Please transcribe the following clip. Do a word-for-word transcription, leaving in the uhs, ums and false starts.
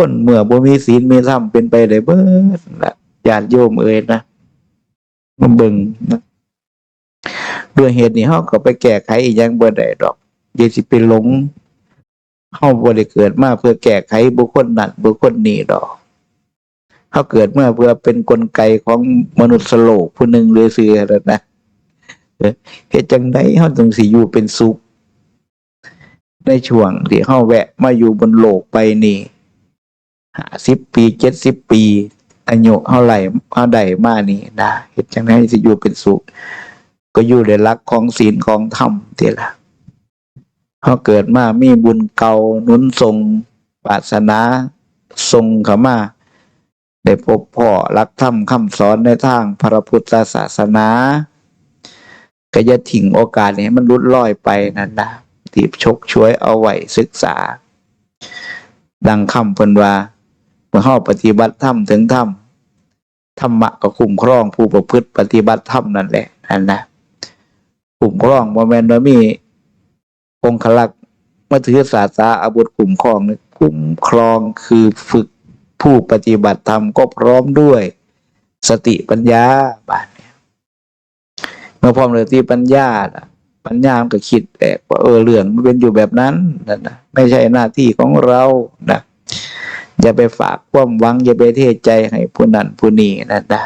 คนเมื่อบ่มีศีลมีธรรมเป็นไปได้เบิดละ ญาติโยมเอ๋ยนะ มาเบิ่งนะ ด้วยเหตุนี้เฮาก็ไปแก้ไขอีหยังบ่ได้ดอก อย่าสิไปหลง เฮาบ่ได้เกิดมาเพื่อแก้ไขบุคคลนั้นบุคคลนี้ดอก เฮาเกิดมาเพื่อเป็นกลไกของมนุษย์โลกผู้หนึ่งเลยซื่อๆ นั่นนะ เออ เฮ็ดจั่งใดเฮาจึงสิอยู่เป็นสุข ในช่วงที่เฮาแวะมาอยู่บนโลกใบนี้ ห้าสิบปี เจ็ดสิบปี อายุเฮาไล่ เฮาได้มานี่นะ เฮ็ดจั่งใดสิอยู่เป็นสุข ก็อยู่ด้วยหลักของศีลของธรรมนี่ล่ะ เฮาเกิดมามีบุญเก่าหนุนส่ง วาสนาส่งเข้ามา ได้พบพ้อหลักธรรมคำสอนในทางพระพุทธศาสนา ก็อย่าทิ้งโอกาสนี้ให้มันหลุดลอยไปนั่นนะ รีบฉกฉวยเอาไว้ศึกษา ดังคำเพิ่นว่า เมื่อเฮาปฏิบัติธรรมถึงธรรม ธรรมะก็คุ้มครองผู้ประพฤติปฏิบัติธรรมนั่นแหละ นั่นนะ คุ้มครอง บ่แม่นว่ามีองครักษ์มาถือสาสาอาวุธคุ้มครองนะ คุ้มครองคือฝึกผู้ปฏิบัติธรรมก็พร้อมด้วยสติปัญญา บาดนี้ เมื่อพร้อมด้วยสติปัญญาน่ะ ปัญญามันก็คิดแอกว่า เออ เรื่องมันเป็นอยู่แบบนั้น นั่นนะ ไม่ใช่หน้าที่ของเรานะ อย่าไปฝากความหวัง อย่าไปเทใจให้ผู้นั้นผู้นี้ นั่นนะ